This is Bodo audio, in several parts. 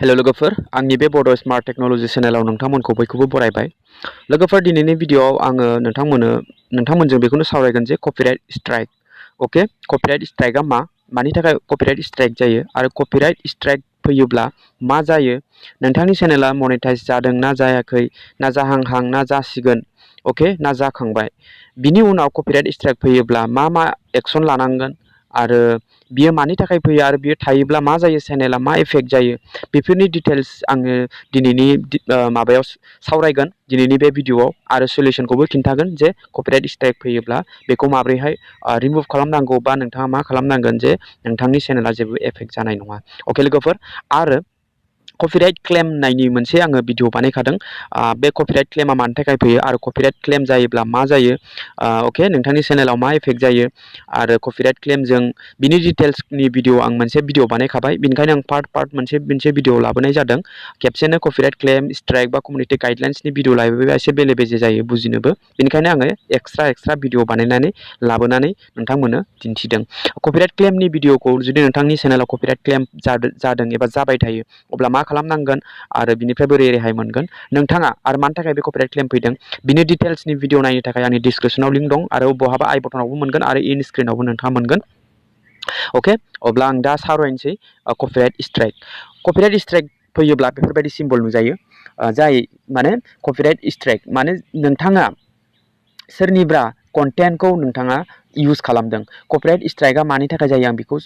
हेलो लोगोफोर आंनि बे बड स्मार्ट टेक्नोलॉजी चेनेलाव नोंथांमोनखौ बयखौबो बरायबाय। लोगोफोर दिनैनि भिडियोआव आङो नोंथांमोनजों बेखौनो सावरायगोन जे कपिराइट स्ट्राइक। ओके, कपिराइट स्ट्राइकआ मानि थाखाय कपिराइट स्ट्राइक जायो आरो कपिराइट स्ट्राइक फैयोब्ला मा जायो, नोंथांनि चेनेला मनेटाइज जादों ना जायाखै, ना जाहांहां ना जासिगोन, ओके ना जाखांबाय, बिनि उनाव कपिराइट स्ट्राइक फैयोब्ला मा एक्शन लानांगोन आरो बियो मानि थाखाय फैयो आरो बियो थायोब्ला मा जायो, चेनेला मा इफेक्ट जायो, बेफोरनि डिटेल्स आङो दिनैनि माबायाव सावरायगोन दिनैनि बे भिडियोआव आरो सलिउसनखौबो खिन्थागोन जे कपिराइट स्ट्राइक फैयोब्ला बेखौ माबोरैहाय रिमुभ खालामनांगौ बा नोंथाङा मा खालामनांगोन जे नोंथांनि चेनेला जेबो एफेक्ट जानाय नङा। अके लोगोफोर, आरो कपिराइट क्लेम होननायनि मोनसे आङो भिडिय बानायखादों। बे कपिराइट क्लेमा मानि थाखाय फैयो आरो कपिराइट क्लेम जायोब्ला मा जायो, अके नोंथांनि चेनेलाव मा इफेक्ट जायो आरो कपिराइट क्लेमजों बिनि डिटेल्सनि भिडिय आं मोनसे भिडिय बानायखाबाय, बेनिखायनो आं पार्ट मोनसे भिडिय लाबोनाय जादों। खेबसेनो कपिराइट क्लेम स्ट्राइक बा कमिउनिटि गाइडलाइन्सनि भिडिय लाबोयोबा एसे बेले बेजे जायो बुजिनोबो, बेनिखायनो आङो एक्सट्रा भिडिय बानायनानै लाबोनानै नोंथांमोननो दिन्थिदों। कपिराइट क्लेमनि भिडियखौ जुदि नोंथांनि चेनेलाव कपिराइट क्लेम जादों एबा जाबाय थायो अब्ला मा खालामनांगोन आरो बिनिफ्राय बोरै रेहाय मोनगोन, नोंथाङा आरो मानि थाखाय बे कपिराइट क्लेम फैदों बिनि डिटेल्सनि भिडिय नायनो थाखाय आंनि डिसक्रिपसनाव लिंक दं आरो बहाबा आई बटनावबो मोनगोन आरो इन स्क्रिनावबो नोंथाङा मोनगोन। अके, अब्ला आं दा सावरायनोसै कपिराइट स्ट्राइक। कपिराइट स्ट्राइक फैयोब्ला बेफोरबायदि सिम्बल नुजायो, जाय माने कपिराइट स्ट्राइक माने नोंथाङा सोरनिबा कन्टेन्टखौ नोंथाङा इउज खालामदों। कपिराइट स्ट्राइकआ मानि थाखाय जायो आं बेखौ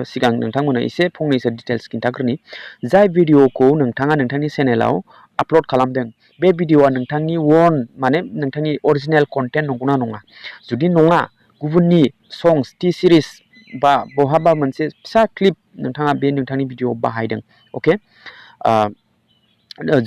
सिगां नोंथांमोननो एसे फंनैसो डिटेल्स खिन्थाग्रोनि। जाय भिडियखौ नोंथाङा नोंथांनि चेनेलाव आपल'ड खालामदों बे भिडियआ नोंथांनि ओन माने नोंथांनि अरिजिनेल कन्टेन्ट नंगौना नङा। जुदि नङा, गुबुननि संस टि सिरिज बा बहाबा मोनसे फिसा क्लिप नोंथाङा बे नोंथांनि भिडियआव बाहायदों, अके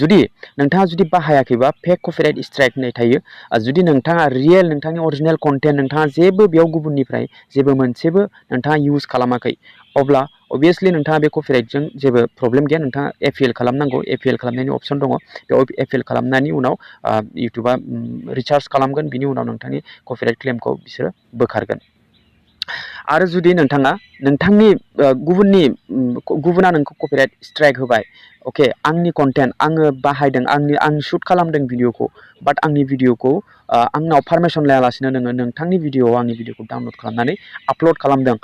जुदि नोंथाङा बाहायाखैबा फेक कपिराइट स्ट्राइक होननाय थायो। जुदि नोंथाङा रियेल नोंथांनि अरिजिनेल कन्टेन्ट नोंथाङा जेबो बेयाव गुबुननिफ्राय जेबो मोनसेबो नोंथाङा इउज खालामाखै, अब्ला अभियासलि नोंथाङा बे कपिराइटजों जेबो प्रब्लेम गैया। नोंथाङा एपिएल खालामनांगौ, एपिएल खालामनायनि अपसन दङ। बेयाव एपिएल खालामनायनि उनाव इउटुबा रिसार्च खालामगोन, बिनि उनाव नोंथांनि कपिराइट क्लेमखौ बिसोरो बोखारगोन। आरो जुदि नोंथाङा नोंथांनि गुबुना नोंखौ कपिराइट स्ट्राइक होबाय, अके आंनि कन्टेन्ट आङो बाहायदों, आं शुट खालामदों भिडियखौ, बाट आंनि भिडियखौ आंनाव पारमिसन लायालासिनो नोङो नोंथांनि भिडियआव आंनि भिडियखौ डाउनलड खालामनानै आपल'ड खालामदों,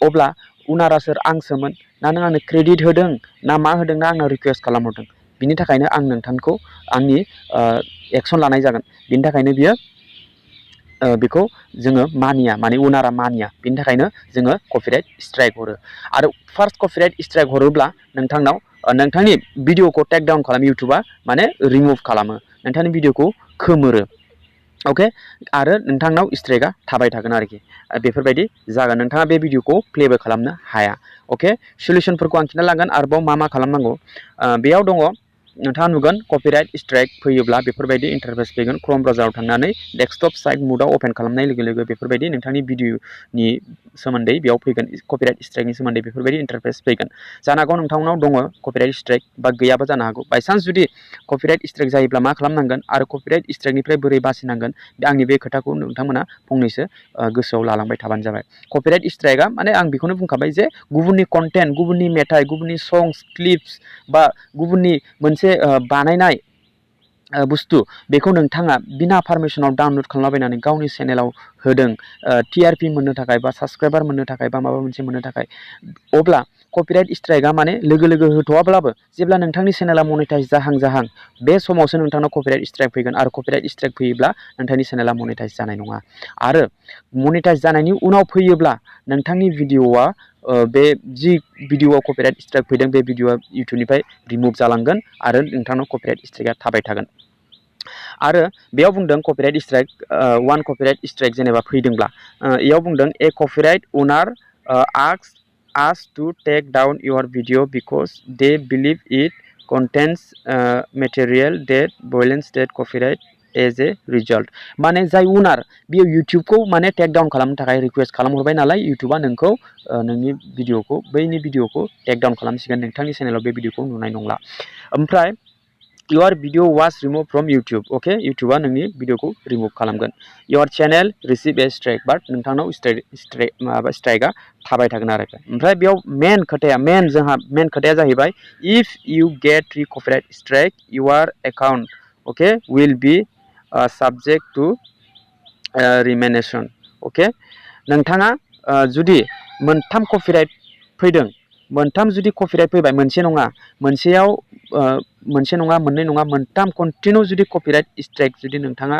अब्ला उनारा सोर आंसोमोन ना नों आंनो क्रेडिट होदों ना मा होदों ना आंनाव रिकुवेस्ट खालामहरदों, बिनि थाखायनो आं नोंथांखौ आंनि एक्सन लानाय जागोन। बिनि थाखायनो बेखौ जोङो मानिया, माने उनारा मानिया, बिनि थाखायनो जोङो कपिराइट स्ट्राइक हरो। आरो फार्स्ट कपिराइट स्ट्राइक हरोब्ला नोंथांनाव नोंथांनि भिडियखौ टेक डाउन खालामो, इउटुबा माने रिमुभ खालामो, नोंथांनि भिडियखौ खोमोरो। अके, आरो नोंथांनाव स्ट्राइकआ थाबाय थागोन आरोखि, बेफोरबायदि जागोन, नोंथाङा बे भिडियखौ प्लेबो खालामनो हाया। अके, सलिउसनफोरखौ आं खिन्थालांगोन आरोबाव मा खालामनांगौ। बेयाव दङ, नोंथाङा नुगोन कपिराइट स्ट्राइक फैयोब्ला बेफोरबायदि इन्टारफेस फैगोन। क्रोम ब्राउजाराव थांनानै डेस्कटप साइट मुडआव अपेन खालामनाय लोगो लोगो बेफोरबायदि नोंथांनि भिडियनि सोमोन्दै बेयाव फैगोन, कपिराइट स्ट्राइकनि सोमोन्दै बेफोरबायदि इन्टारफेस फैगोन। जानो हागौ नोंथांनाव दङ कपिराइट स्ट्राइक बा गैयाबो जानो हागौ। बायसान्स जुदि कपिराइट स्ट्राइक जायोब्ला मा खालामनांगोन आरो कपिराइट स्ट्राइकनिफ्राय बोरै बासिनांगोन, आंनि बे खोथाखौ नोंथांमोना फंनैसो गोसोआव लालांबाय थाबानो जाबाय। कपिराइट स्ट्राइकआ माने आं बेखौनो बुंखाबाय जे गुबुननि कन्टेन्ट, गुबुननि मेथाइ, गुबुननि संस क्लिप्स बा गुबुननि मोनसे बानायनाय बुस्थु, बेखौ नोंथाङा बिना पारमिसनाव डाउनलड खालामलाबायनानै गावनि चेनेलाव होदों टिआरपि मोननो थाखाय बा साबस्क्राइबार मोननो थाखाय बा माबा मोनसे मोननो थाखाय, अब्ला कपिराइट स्ट्राइकआ माने लोगो लोगो होथ'वाब्लाबो जेब्ला नोंथांनि चेनेला मनेटाइज जाहां बे समावसो नोंथांनाव कपिराइट स्ट्राइक फैगोन। आरो कपिराइट स्ट्राइक फैयोब्ला नोंथांनि चेनेला मनेटाइज जानाय नङा। आरो मनेटाइज जानायनि उनाव फैयोब्ला नोंथांनि भिडिय'आ बे जि भिडिय'आव कपिराइट स्ट्राइक फैदों बे भिडिय'आ इउटुबनिफ्राय रिमुभ जालांगोन आरो नोंथांनाव कपिराइट स्ट्राइकआ थाबाय थागोन। आरो बेयाव बुंदों copyright strike, one copyright strike जेनेबा फैदोंब्ला बेयाव बुंदों a copyright owner asks us to take down your video because they believe it contains material that violates that copyright as a result। माने जाय उनार बियो इउटुबखौ माने टेक डाउन खालामनो थाखाय रिकुवेस्ट खालामहरबाय नालाय, इउटुबा नोंखौ नोंनि भिडिय'खौ बैनि भिडिय'खौ टेक डाउन खालामसिगोन, नोंथांनि चेनेलाव बे भिडिय'खौ नुनाय नंला। ओमफ्राय your video was removed from YouTube. Okay, YouTube नोंनि भिडिअखौ रिमुभ खालामगोन. Your channel receive a strike, but नोंथांनाव स्ट्राइकआ थाबाय थागोन आरो. ओमफ्राय बेयाव मेन खोथाया जाहैबाय if you get 3 copyright strike, your account okay will be subject to remediation. Okay, नोंथाङा जुदि मोनथाम कपिराइट फैदों, मोनथाम जुदि कपिराइट फैबाय, मोनसे नङा मोननै नङा मोनथाम कन्टिनिउ जुदि कपिराइट स्ट्राइक जुदि नोंथाङा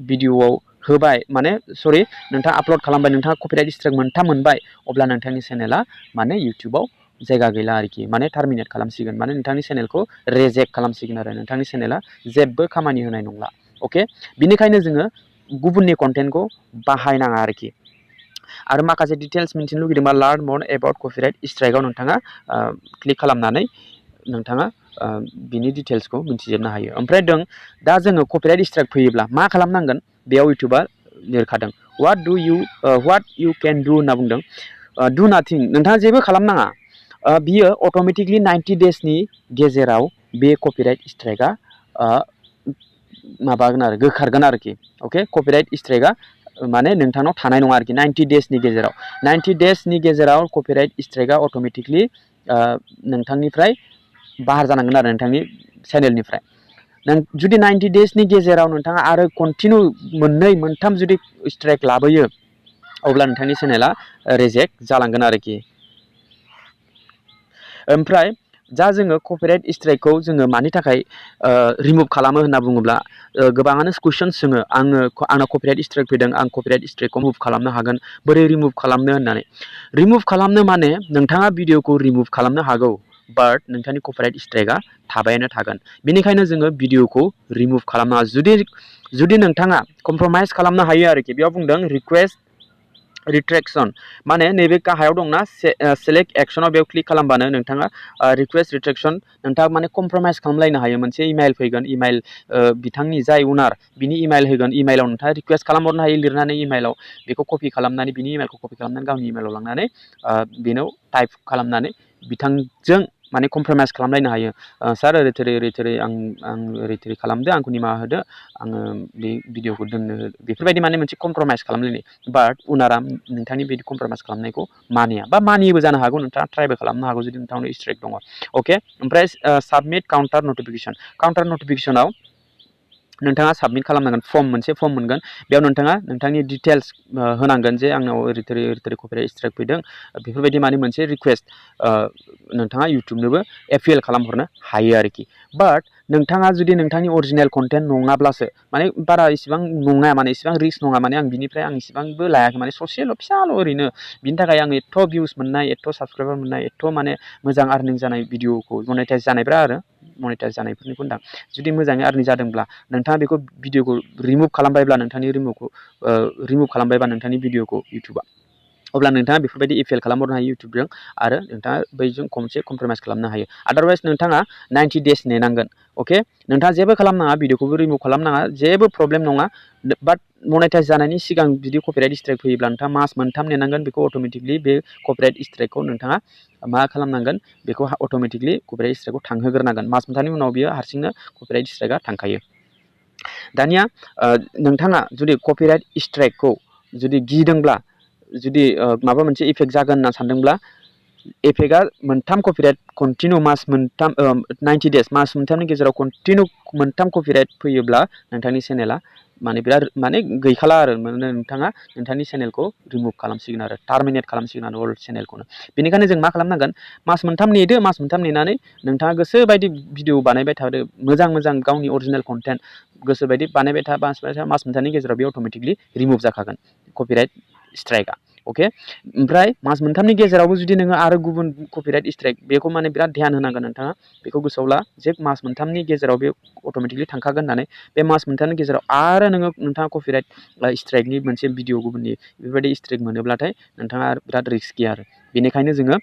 भिडिअआव होबाय, माने सरि नोंथाङा आपल'ड खालामबाय, नोंथाङा कपिराइट स्ट्राइक मोनथाम मोनबाय, अब्ला नोंथांनि चेनेला माने इउटुबाव जायगा गैला आरोखि, माने टार्मिनेट खालामसिगोन, माने नोंथांनि चेनेलखौ रेजेक्ट खालामसिगोन आरो नोंथांनि चेनेला जेबो खामानि होनाय नंला. अके, बिनिखायनो जोङो गुबुननि कन्टेन्टखौ बाहायनाङा आरोखि. आरो माखासे डिटेल्स मिन्थिनो लुगैदोंबा लार्न मोर एबाउट कपिराइट स्ट्राइकआव नोंथाङा क्लिक खालामनानै नोंथाङा बिनि डिटेल्सखौ मिन्थिजोबनो हायो. ओमफ्राय दा जोङो कपिराइट स्ट्राइक फैयोब्ला मा खालामनांगोन, बेयाव इउटुबा लिरखादों what you can do होनना बुंदों. डु नाथिं, नोंथाङा जेबो खालामनाङा. बियो अट'मेटिकलि 90 डेजनि गेजेराव बे कपिराइट स्ट्राइकआ माबागोन आरो गोखारगोन आरोखि. अके, कपिराइट स्ट्राइकआ माने नोंथांनाव थानाय नङा आरोखि 90 डेजनि गेजेराव. 90 डेजनि गेजेराव कपिराइट स्ट्राइकआ अट'मेटिकलि नोंथांनिफ्राय बाहार जानांगोन आरो नोंथांनि चेनेलनिफ्राय. जुदि 90 डेजनि गेजेराव नोंथाङा आरो कन्टिनिउ मोननै मोनथाम जुदि स्ट्राइक लाबोयो, अब्ला नोंथांनि चेनेला रिजेक्ट जालांगोन आरोखि. ओमफ्राय जा जोङो कपिराइट स्ट्राइकखौ जोङो मानि थाखाय रिमुभ खालामो होनना बुङोब्ला गोबाङानो कुइसन सोङो, आंना कपिराइट स्ट्राइक फैदों, आं कपिराइट स्ट्राइकखौ रिमुभ खालामनो हागोन, बोरै रिमुभ खालामनो होननानै. रिमुभ खालामनो माने नोंथाङा भिडिअखौ रिमुभ खालामनो हागौ, बाट नोंथांनि कपिराइट स्ट्राइकआ थाबायानो थागोन. बेनिखायनो जोङो भिडिअखौ रिमुभ खालामनाङा. जुदि नोंथाङा कमप्रमाइज खालामनो हायो आरोखि. बेयाव बुंदों रिकुवेस्ट रिट्रेक्सन, माने नैबे गाहायाव दंना सेलेक्ट एक्सनाव, बेयाव क्लिक खालामबानो नोंथाङा रिकुवेस्ट रिट्रेक्सन, नोंथाङा माने कमप्रमाइज खालामलायनो हायो. मोनसे इमेल फैगोन, इमेल बिथांनि जाय उनार बिनि इमेल होगोन, इमेलाव नोंथाङा रिकुवेस्ट खालामहरनो हायो लिरनानै इमेलाव, बेखौ कपि खालामनानै बिनि इमेलखौ कपि खालामनानै गावनि इमेलाव लांनानै बेनाव टाइप खालामनानै बिथांजों माने कमप्रमाइज खालामलायनो हायो. सार ओरै आं ओरै खालामदो, आंखौ निमाहा होदो, आङो बे भिडिअखौ दोननो, बेफोरबायदि माने मोनसे कमप्रमाइज खालामलायनाय. बाट उनारा नोंथांनि बिदि कमप्रमाइज खालामनायखौ मानिया, बा मानियोबो जानो हागौ, नोंथाङा ट्राइबो खालामनो हागौ जुदि नोंथांनाव स्ट्राइक दङ. अके, ओमफ्राय साबमिट काउन्टार नटिफिकेसनाव नोंथाङा साबमिट खालामनांगोन. मोनसे फर्म मोनगोन, बेयाव नोंथाङा नोंथांनि डिटेल्स होनांगोन जे आंनाव ओरै कपिराइट स्ट्राइक फैदों, बेफोरबायदि माने मोनसे रिकुवेस्ट नोंथाङा इउटुबनोबो एपिल खालामहरनो हायो आरोखि. बाट नोंथाङा जुदि नोंथांनि अरिजिनेल कन्टेन्ट नङाब्लासो, माने बारा इसिबां नङा, माने इसिबां रिस्क नङा, माने आं बिनिफ्राय इसिबांबो लायाखै, माने ससेल' फिसाल' ओरैनो, बिनि थाखाय आं एथ' भिउस मोननाय, एथ' साबसक्राइबार मोननाय, एथ' माने मोजां आर्निं जानाय भिडिअखौ मनेटाइज जानायब्रा आरो मनेटाइज जानायफोरनिखौ होनदां, जुदि मोजाङै आर्निं जादोंब्ला नोंथाङा बेखौ भिडिअखौ रिमुभ खालामबायब्ला, रिमुभ खालामबायबा नोंथांनि भिडिअखौ इउटुबा, अब्ला नोंथाङा बेफोरबायदि एपिल खालामहरनो हायो इउटुबजों, आरो नोंथाङा बैजों खनसे कमप्रमाइज खालामनो हायो. आदारवाइज नोंथाङा 90 डेज नेनांगोन. अके, नोंथाङा जेबो खालामनाङा, भिडिअखौबो रिमुभ खालामनाङा, जेबो प्रब्लेम नङा. बाट मनेटाइज जानायनि सिगां जुदि कपिराइट स्ट्राइक फैयोब्ला नोंथाङा मास मोनथाम नेनांगोन. बेखौ अट'मेटिकलि बे कपिराइट स्ट्राइकखौ नोंथाङा मा खालामनांगोन, बेखौ अट'मेटिकलि कपिराइट स्ट्राइकखौ थांहोग्रोनांगोन. मास मोनथामनि उनाव बियो हारसिंनो कपिराइट स्ट्राइकआ थांखायो. दानिया नोंथाङा जुदि कपिराइट स्ट्राइकखौ जुदि गिदोंब्ला, जुदि माबा मोनसे इफेक्ट जागोन होनना सानदोंब्ला, इफेक्टआ मोनथाम कपिराइट कन्टिनिउ 90 डेज मास मोनथामनि गेजेराव कन्टिनिउ मोनथाम कपिराइट फैयोब्ला नोंथांनि चेनेला माने बिराद माने गैखाला आरो, माने नोंथाङा नोंथांनि चेनेलखौ रिमुभ खालामसिगोन आरो टार्मिनेट खालामसिगोन आरो अल चेनेलखौनो. बेनिखायनो जों मा खालामनांगोन, मास मोनथाम नेदो, मास मोनथाम नेनानै नोंथाङा गोसो बायदि भिडिअ बानायबाय थादो, मोजां गावनि अरिजिनेल कन्टेन्ट गोसो बायदि बानायबाय था, मास मोनथामनि गेजेराव बे अट'मेटिकलि रिमुभ जाखागोन कपिराइट स्ट्राइकआ. अके, ओमफ्राय मास मोनथामनि गेजेरावबो जुदि नोङो आरो गुबुन कपिराइट स्ट्राइक, बेखौ माने बिराद ध्यान होनांगोन नोंथाङा, बेखौ गोसोआव ला जे मास मोनथामनि गेजेराव बे अट'मेटिकलि थांखागोन होननानै. बे मास मोनथामनि गेजेराव आरो नोंथाङा कपिराइट स्ट्राइकनि मोनसे भिडिअ गुबुननि बेफोरबायदि स्ट्राइक मोनोब्लाथाय नोंथाङा बिराद रिस्कि आरो. बेनिखायनो जोङो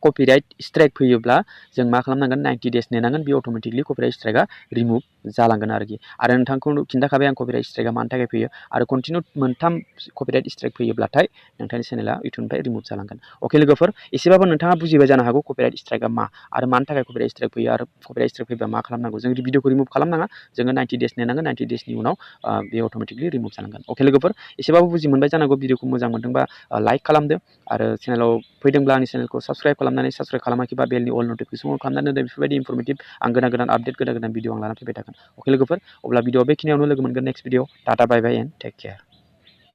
कपिराइट स्ट्राइक फैयोब्ला जों मा खालामनांगोन, 90 डेज नेनांगोन, बे अट'मेटिकलि कपिराइट स्ट्राइकआ रिमुभ जालांगोन आरोखि आरो नोंथांखौ खिन्थाखाबाय आं कपिराइट स्ट्राइकआ मानि थाखाय फैयो आरो कन्टिनिउ मोनथाम कपिराइट स्ट्राइक फैयोब्लाथाय नोंथांनि चेनेला इउटुबनिफ्राय रिमुभ जालांगोन अके लोगोफोर एसेबाबो नोंथाङा बुजिबाय जानो हागौ कपिराइट स्ट्राइकआ मा आरो मानि थाखाय कपिराइट स्ट्राइक फैयो आरो कपिराइट स्ट्राइक फैबा मा खालामनांगौ जों भिडिअखौ रिमुभ खालामनाङा जोङो 90 डेज नेनांगोन 90 डेजनि उनाव बे अट'मेटिकलि रिमुभ जालांगोन अके लोगोफोर एसेबाबो बुजि मोनबाय जानांगौ भिडिअखौ मोजां मोनदोंबा लाइक खालामदो आरो चेनेलाव फैदोंब्ला आंनि चेनेलखौ साबस्क्राइब खालामाखैबा बेलनि अल नटिफिकेसन अन खालामनानै दोनदो बेफोरबायदि इनफरमेटिभ आं गोदान आपडेट गोदान भिडिअ आं लानानै फैबाय थागोन अके लोगोफोर अब्ला भिडिअ बेखिनियावनो लोगो मोनगोन next video tata bye bye and take care